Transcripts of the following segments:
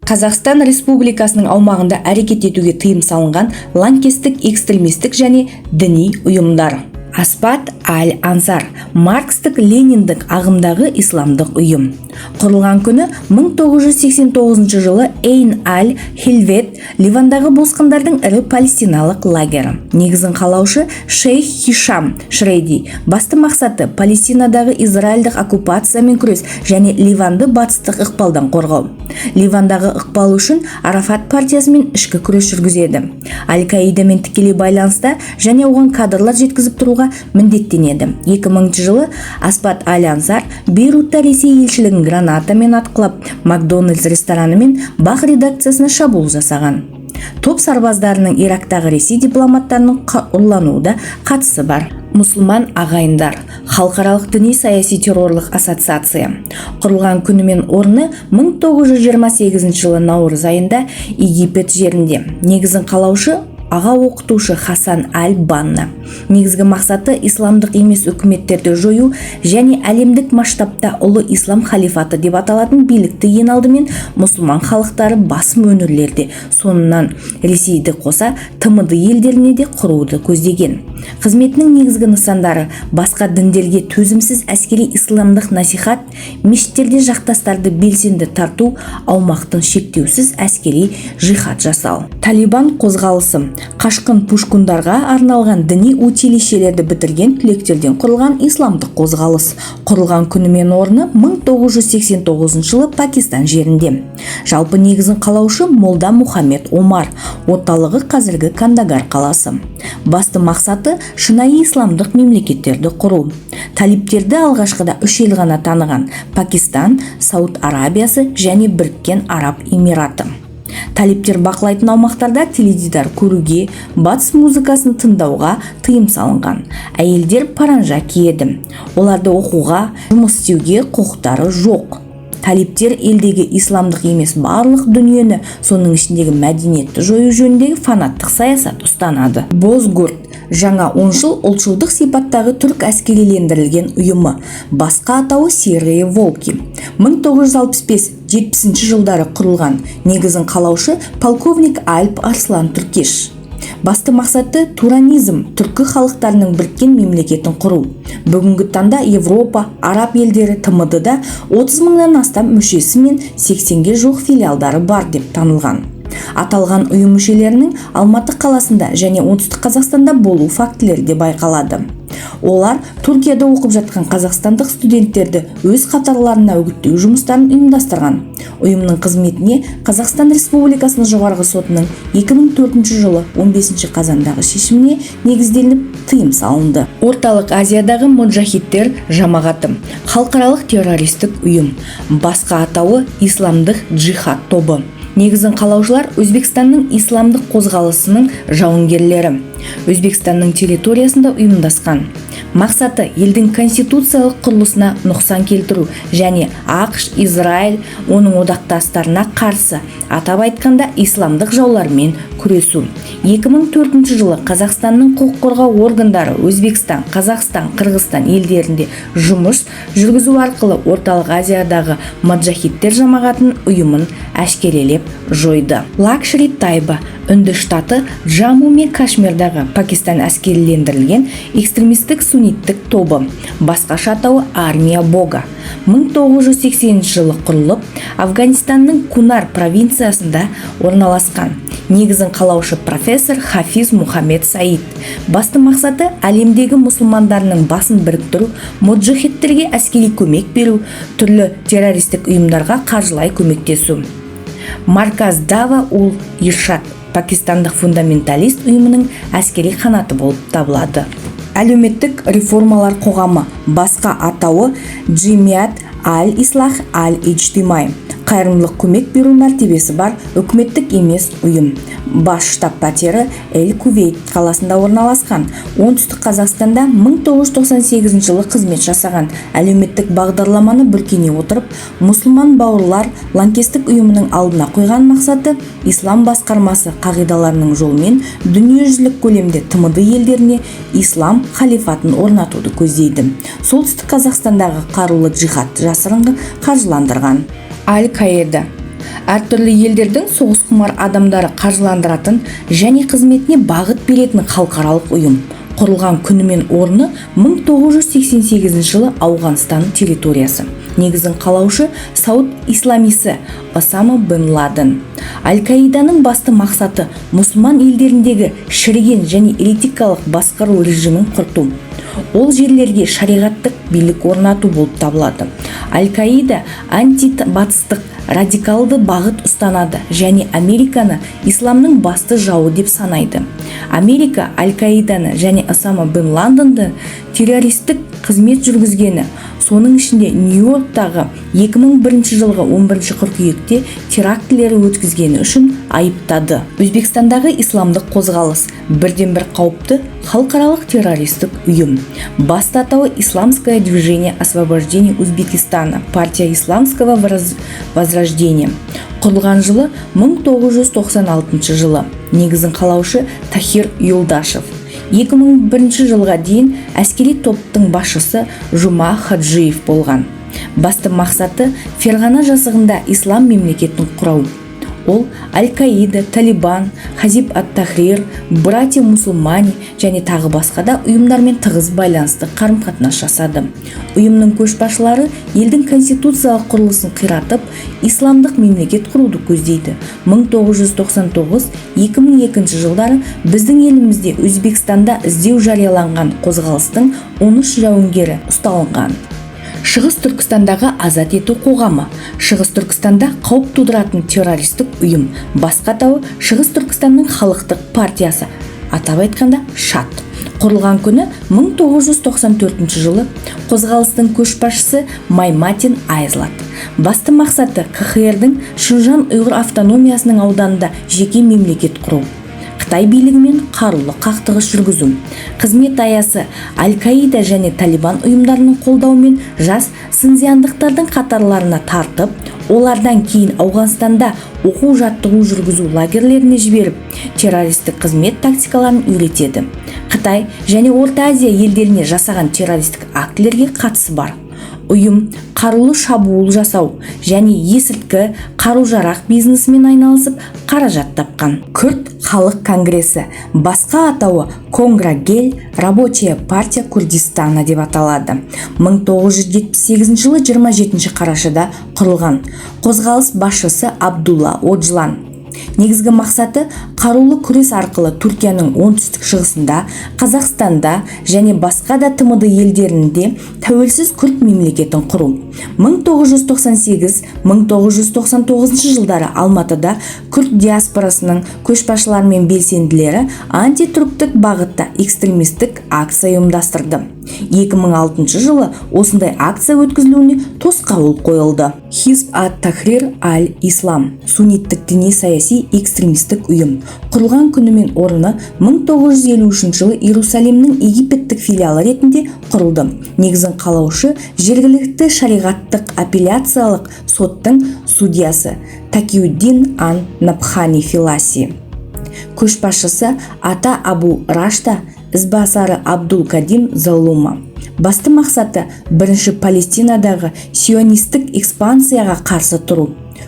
Қазақстан Республикасының аумағында әрекет етуге тыйым салынған лаңкестік, экстремистік және діни ұйымдар. Асбат Аль-Ансар – маркстік лениндік ағымдағы исламдық ұйым. Құрылған күні 1989 жылы Эйн Аль Хилвет, Ливандағы босқындардың ірі палестиналық лагері. Негізін қалаушы шейх Хишам Шрейди. Басты мақсаты – Палестинадағы израильдік оккупациямен күрес және Ливанды батыстық ықпалдан қорғау. Ливандағы ықпал үшін Арафат партиясымен ішкі күрес жүргізеді. Аль-Каидамен тікелей байланыста және оған кадрлар жеткізіп тұруға міндеттенеді. 2000 жылы Асбат Аль-Ансар Бейрутта Ресей елшілігін гранатамен атқылап, Макдональдс рестораны мен БАҚ редакциясына шабуыл жасаған. Топ сарбаздарының Ирактағы Ресей дипломаттарының ұрлануында қатысы бар. Мұсылман ағайындар – халықаралық діни саяси террорлық ассоциация. Құрылған күні мен орны 1928 жылы наурыз айында Египет жерінде. Негізін қалаушы аға оқытушы Хасан Аль Банна. Негізгі мақсаты – исламдық емес үкіметтерді жою және әлемдік масштабта ұлы ислам халифаты деп аталатын билікті ең алдымен мұсылман халықтары басым өңірлерде, соңынан Ресейді қоса ТМД елдеріне де құруды көздеген. Қызметінің негізгі нысандары – басқа діндерге төзімсіз әскери исламдық насихат, мешіттерде жақтастарды белсенді тарту, аумақтың шектеусіз әскери жихад жасау. Талибан қозғалысы – қашқын пуштундарға арналған діни училищелерді бітірген түлектерден құрылған исламдық қозғалыс. Құрылған күні мен орны 1989 жылы Пакистан жерінде. Жалпы негізін қалаушы молда Мұхаммед Омар. Орталығы қазіргі Кандагар қаласы. Басты мақсаты – шынайы исламдық мемлекеттерді құру. Талиптерді алғашқыда үш ел ғана таныған: Пакистан, Сауд Арабиясы және Біріккен Араб Эмираты. Талиптер бақылайтын аумақтарда теледидар көруге, батыс музыкасын тыңдауға тыйым салынған. Әйелдер паранжа киеді, оларды оқуға, жұмыс істеуге құқықтары жоқ. Талиптер елдегі исламдық емес барлық дүниені, соның ішіндегі мәдениетті жою жөніндегі фанаттық саясат ұстанады. Бозгурт – жаңа оңшыл, ұлтшылдық сипаттағы түрік әскерилендірілген ұйымы. Басқа атауы Серые волки. 1965-70 жылдары құрылған. Негізін қалаушы полковник Альп Арслан Түркеш. Басты мақсаты – туранизм, түркі халықтарының біріккен мемлекетін құру. Бүгінгі таңда Европа, араб елдері, ТМД да 30 мыңнан астам мүшесі мен 80-ге жуық филиалдары бар деп танылған. Аталған ұйым мүшелерінің Алматы қаласында және Оңтүстік Қазақстанда болу фактілері де байқалады. Олар Түркияда оқып жатқан қазақстандық студенттерді өз қатарларына үгіттеу жұмыстарын ұйымдастырған. Ұйымның қызметіне Қазақстан Республикасының Жоғарғы Сотының 2004 жылы 15 қазандағы шешіміне негізделініп тыйым салынды. Орталық Азиядағы моджахидтер жамағаты – халықаралық террористік ұйым. Басқа атауы Исламдық джихад тобы. Негізін қалаушылар – Өзбекстанның исламдық қозғалысының жауынгерлері. Өзбекстанның территориясында ұйымдасқан. Мақсаты – елдің конституциялық құрылысына нұқсан келтіру және АҚШ, Израиль, оның одақтастарына қарсы, атап айтқанда, исламдық жаулармен күресу. 2004 жылы Қазақстанның құқық қорғау органдары Өзбекстан, Қазақстан, Қырғызстан елдерінде жұмыс жүргізу арқылы Орталық Азиядағы моджахидтер жамағатының ұйымын әшкерелеп жойды. Лашкар Тайба – Үнді штаты Джамму мен Кашмирдағы Пакистан әскерилендірілген экстремистік сунниттік тобы. Басқаша атауы Армия Бога. 1980 жылы құрылып, Афганистанның Кунар провинциясында орналасқан. Негізін қалаушы профессор Хафиз Мұхаммед Саид. Басты мақсаты – әлемдегі мұсылмандарының басын біріктіру, моджахедтерге әскери көмек беру, түрлі террористік ұйымдарға қаржылай көмектесу. Марказ Дава ул Иршад – пакистандық фундаменталист ұйымының әскери қанаты болып табылады. Әлеуметтік реформалар қоғамы, басқа атауы Джимиат аль-Ислах аль-Иджтимай – қайырымдылық көмек беру мәртебесі бар үкіметтік емес ұйым. Бас штаб пәтері Эль Кувейт қаласында орналасқан. Оңтүстік Қазақстанда 1998 жылы қызмет жасаған. Әлеуметтік бағдарламаны бүркене отырып, мұсылман бауырлар лаңкестік ұйымының алдына қойған мақсаты – ислам басқармасы қағидаларының жолымен дүниежүзілік көлемде ТМД елдеріне ислам халифатын орнатуды көздейді. Солтүстік Қазақстандағы қарулы джихад жасырын қаржыландырған. Аль-Каида Әртүрлі елдердің соғысқұмар адамдары қаржыландыратын және қызметіне бағыт беретін халықаралық ұйым. Құрылған күні мен орны: 1988 жылы, Ауғанстан территориясы. Негізін қалаушы сауд исламисі Осама бен Ладен. Аль-Каиданың басты мақсаты – мұсылман елдеріндегі шіріген және еретикалық басқару режимін құрту, ол жерлерге шариғаттық билік орнату болып табылады. Аль-Каида антибатыстық радикалды бағыт ұстанады және Американы исламның басты жауы деп санайды. Америка Аль-Каиданы және Осама бен Ладенді террористік қызмет жүргізгені, соның ішінде Нью-Йорктағы 2001 жылғы 11 қыркүйекте терактілері өткізгені үшін айыптады. Өзбекстандағы исламдық қозғалыс – бірден бір қауіпті халықаралық террористік ұйым. Басты атауы Исламское движение освобождения Узбекистана, партия исламского возрождения. Құрылған жылы 1996 жылы. Негізін қалаушы Тахир Юлдашев. 2001 жылға дейін әскери топтың басшысы Жұма Хаджиев болған. Басты мақсаты – Ферғана жазығында ислам мемлекетін құру. Ол Аль-Каида, Талибан, Хизб ат-Тахрир, Братья мусульмане және тағы басқа да ұйымдармен тығыз байланысты қарым-қатынас жасады. Ұйымның көшбасшылары елдің конституциялық құрылысын қиратып, исламдық мемлекет құруды көздейді. 1999-2002 жылдары біздің елімізде, Өзбекстанда іздеу жарияланған қозғалыстың 13 жауынгері ұсталынған. Шығыс Түркістандағы азат ету қоғамы – Шығыс Түркістанда қауіп тудыратын террористік ұйым. Басқа атауы Шығыс Түркістанның халықтық партиясы, атап айтқанда ШАТ. Құрылған күні 1994 жылы. Қозғалыстың көшбасшысы Майматин Айзлат. Басты мақсаты – КХР-дің Шынжаң Ұйғыр автономиясының ауданында жеке мемлекет құру, Қытай билігімен қарулы қақтығыс жүргізу. Қызмет аясы: Аль-Каида және Талибан ұйымдарының қолдауымен жас сынзияндықтардың қатарларына тартып, олардан кейін Ауғанстанда оқу жаттығу жүргізу лагерлеріне жіберіп, террористік қызмет тактикаларын үйретеді. Қытай және Орта Азия елдеріне жасаған террористік актілерге қатысы бар. Ұйым қарулы шабуыл жасау және есірткі, қару-жарақ бизнесімен айналысып, қаражат тапқан. Күрд халық конгресі, басқа атауы Конгра Гел, Рабочая партия Курдистана деп аталады. 1978 жылы 27 қарашада құрылған. Қозғалыс басшысы Абдулла Оджлан. Негізгі мақсаты – қарулы күрес арқылы Түркияның оңтүстік шығысында, Қазақстанда және басқа да ТМД елдерінде тәуелсіз күрд мемлекетін құру. 1998-1999 жылдары Алматыда күрд диаспорасының көшбасшылары мен белсенділері антитүріктік бағытта экстремистік акция ұйымдастырды. 2006 жылы осындай акция өткізілуіне тосқауыл қойылды. Хизб ат-Тахрир аль-Ислам – сунниттік діни саяси экстремистік ұйым. Құрылған күні мен орны: 1953 жылы Иерусалимнің египеттік филиалы ретінде құрылды. Негізін қалаушы жергілікті шариғаттық апелляциялық соттың судьясы Такиуддин ан Набхани Филаси. Көшбасшысы Ата Абу Рашта, ізбасары Абдул Кадим Залума. Басты мақсаты – бірінші Палестинадағы сионистік экспансияға қарсы тұру,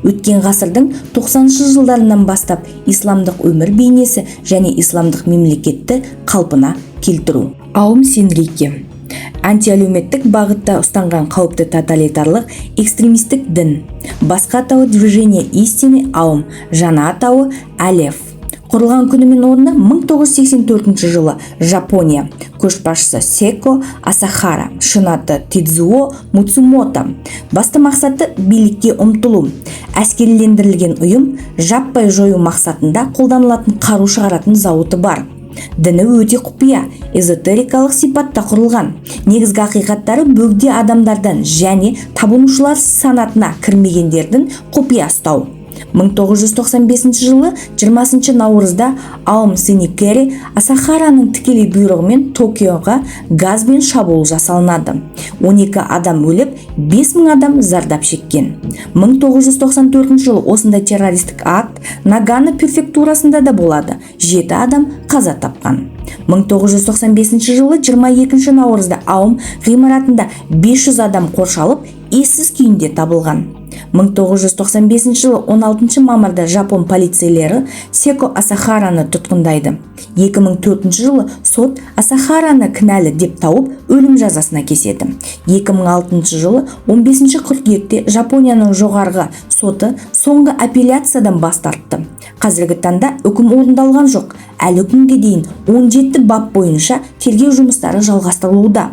өткен ғасырдың 90 жылдарынан бастап исламдық өмір бейнесі және исламдық мемлекетті қалпына келтіру. Аум Синрике – антиәлеуметтік бағытта ұстанған қауіпті тоталитарлық экстремистік дін. Басқа атауы Движение истины Аум, жаңа атауы Алеф. Құрылған күні мен орны: 1984 жылы, Жапония. Көшбасшысы Секо Асахара, шын аты Тидзуо Муцумото. Басты мақсаты – билікке ұмтылу. Әскерилендірілген ұйым, жаппай жою мақсатында қолданылатын қару шығаратын зауыты бар. Діні өте құпия, эзотерикалық сипатта құрылған. Негізгі ақиқаттары бөгде адамдардан және табынушылар санатына кірмегендердің құпия ұстау. 1995 жылы 20 наурызда Аум Синрикэ Асахараның тікелей бұйрығымен Токиоға газбен шабуыл жасалынады. 12 адам өліп, 5000 адам зардап шеккен. 1994 жылы осындай террористік акт Нагано префектурасында да болады, 7 адам қаза тапқан. 1995 жылы 22 наурызда Аум ғимаратында 500 адам қоршалып, ессіз күйінде табылған. 1995 жылы 16 мамырда жапон полицейлері Секо Асахараны тұтқындайды. 2004 жылы сот Асахараны кінәлі деп тауып, өлім жазасына кеседі. 2006 жылы 15 қыркүйекте Жапонияның жоғарғы соты соңғы апелляциядан бас тартты. Қазіргі таңда үкім орындалған жоқ. Әлі күнге дейін 17 бап бойынша тергеу жұмыстары жалғастырылуда.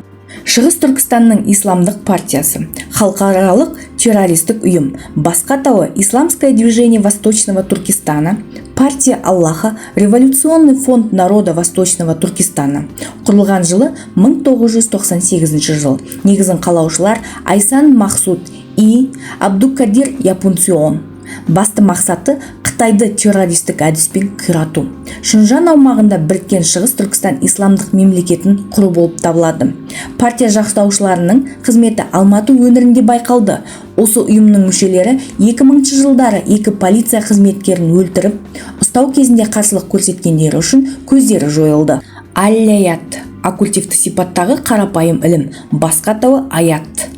Шығыс Түркістанның исламдық партиясы — халықаралық террористік ұйым. Басқа атауы: Исламское движение Восточного Туркестана, Партия Аллаха, Революционный фонд народа Восточного Туркестана. Құрылған жылы 1998 жыл. Негізін қалаушылар: Айсан Мақсуд и Абдукадир Япунцион. Басты мақсаты — Қытайды террористік әдіспен қирату, Шынжаң аумағында біріккен Шығыс Түркістан исламдық мемлекетін құру болып табылады. Партия жақтаушыларының қызметі Алматы өңірінде байқалды. Осы ұйымның мүшелері 2000 жылдары екі полиция қызметкерін өлтіріп, ұстау кезінде қарсылық көрсеткендері үшін көздері жойылды. Аллаят — оккультивті сипаттағы қарапайым ілім. Басқа атауы Аят.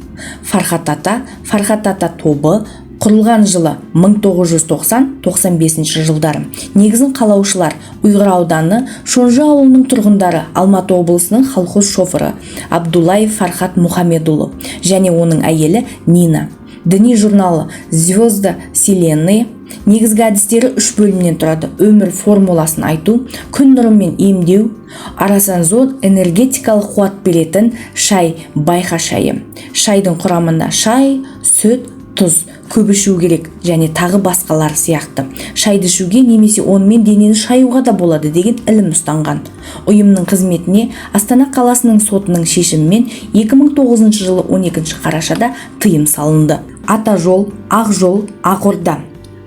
Фархат ата, Фархат ата тобы. Құрылған жылы 1990-95 жылдары. Негізін қалаушылар: Ұйғыр ауданы Шонжы ауылының тұрғындары, Алматы облысының колхоз шофыры Абдуллаев Фархат Мұхамедұлы және оның әйелі Нина. Діни журналы «Звезды Вселенной». Негізгі әдістері үш бөлімнен тұрады: өмір формуласын айту, күн нұрымен емдеу, орасан зор энергетикалық қуат беретін шай, байха шайы. Шайдың құрамында шай, сүт, тұз, көп ішу керек және тағы басқалар сияқты. Шайды ішуге немесе онымен денені шаюға да болады деген ілім ұстанған. Ұйымның қызметіне Астана қаласының сотының шешімімен 2009 жылы 12 қарашада тыйым салынды. Ата жол, Ақ жол, Ақ орда.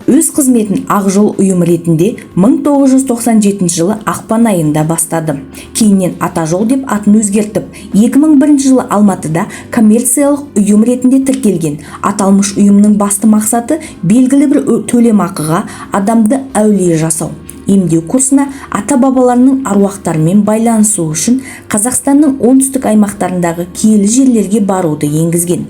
Өз қызметін Ақ жол ұйымы ретінде 1997 жылы ақпан айында бастады. Кейіннен Ата жол деп атын өзгертіп, 2001 жылы Алматыда коммерциялық ұйым ретінде тіркелген. Аталмыш ұйымның басты мақсаты — белгілі бір төлемақыға адамды әулие жасау, емдеу курсына, ата-бабаларының аруақтарымен байланысу үшін Қазақстанның оңтүстік аймақтарындағы киелі жерлерге баруды енгізген.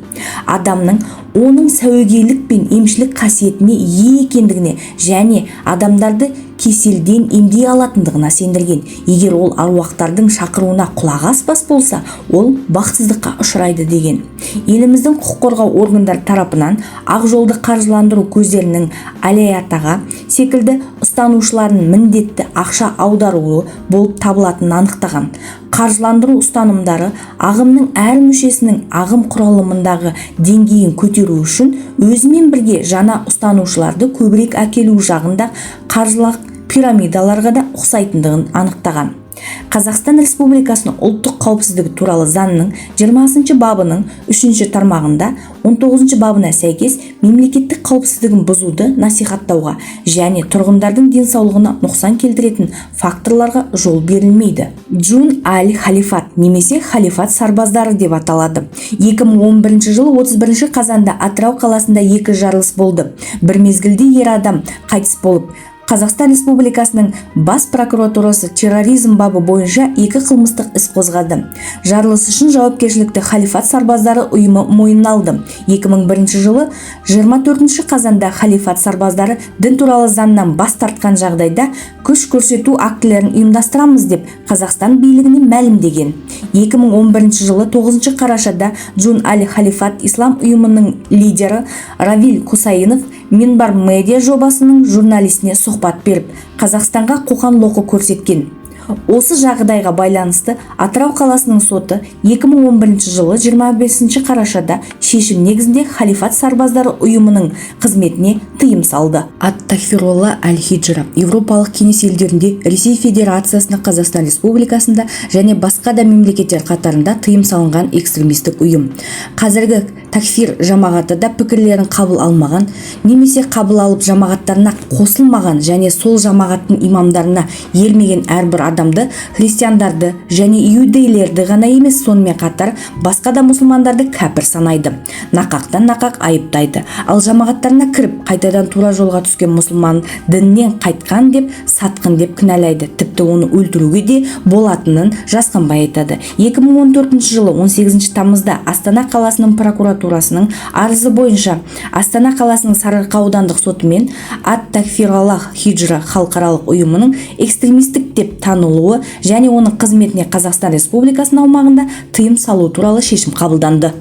Адамның оның сәуегейлік пен емшілік қасиетіне ие екендігіне және адамдарды кеселден емдей алатындығына сендірген. Егер ол аруақтардың шақыруына құлақ аспас болса, ол бақытсыздыққа ұшырайды деген. Еліміздің құқық қорғау органдары тарапынан Ақ жолды қаржыландыру көздерінің Алаятаға секілді ұстанушыларын міндетті ақша аударуы болып табылатынын анықтаған. Қаржыландыру ұстанымдары ағымның әр мүшесінің ағым құрылымындағы деңгейін көтеру үшін өзімен бірге жаңа ұстанушыларды көбірек әкелу жағында қаржылық пирамидаларға да ұқсайтындығын анықтаған. Қазақстан Республикасының ұлттық қауіпсіздігі туралы заңның 20 бабының 3 тармағында 19 бабына сәйкес мемлекеттік қауіпсіздігін бұзуды насихаттауға және тұрғындардың денсаулығына нұқсан келтіретін факторларға жол берілмейді. Джунд аль Халифат немесе Халифат сарбаздары деп аталады. 2011 жылы 31 қазанда Атырау қаласында екі жарылыс болды. Бір мезгілде ер адам қайтыс болып, Қазақстан Республикасының Бас прокуратурасы терроризм бабы бойынша екі қылмыстық іс қозғады. Жарылыс үшін жауапкершілікті Халифат сарбаздары ұйымы мойнына алды. 2001 жылы 24 қазанда Халифат сарбаздары дін туралы заңнан бас тартқан жағдайда күш көрсету актілерін ұйымдастырамыз деп Қазақстан билігіне мәлімдеген. 2011 жылы 9 қарашада Джунд аль Халифат ислам ұйымының лидері Равиль Кусаинов Минбар медиа жобасының журналистіне сұхбат беріп, Қазақстанға қоқан лоқы көрсеткен. Осы жағдайға байланысты Атырау қаласының соты 2011 жылы 25 қарашада шешім негізінде Халифат сарбаздары ұйымының қызметіне тыйым салды. Ат-Такфирулла аль-Хиджра. Еуропалық кеңес елдерінде, Ресей Федерациясында, Қазақстан Республикасында және басқа да мемлекеттер қатарында тыйым салынған экстремистік ұйым. Қазіргі такфир жамағаты да пікірлерін қабыл алмаған немесе қабыл алып, жамағаттарына қосылмаған және сол жамағаттың имамдарына ермеген әрбір адамды адамды, христиандарды және иудейлерді ғана емес, сонымен қатар басқа да мұсылмандарды кәпір санайды, нақақтан нақақ айыптайды. Ал жамағаттарына кіріп, қайтадан тура жолға түскен мұсылман діннен қайтқан деп, сатқын деп кінәлайды, тіпті оны өлтіруге де болатынын жасқанбай айтады. 2014 жылы 18 тамызда Астана қаласының прокуратурасының арызы бойынша Астана қаласының Сарыарқа аудандық сотымен Ат Такфир Хиджра халықаралық ұйымының экстремистік деп танылуы және оның қызметіне Қазақстан Республикасының аумағында тыйым салу туралы шешім қабылданды.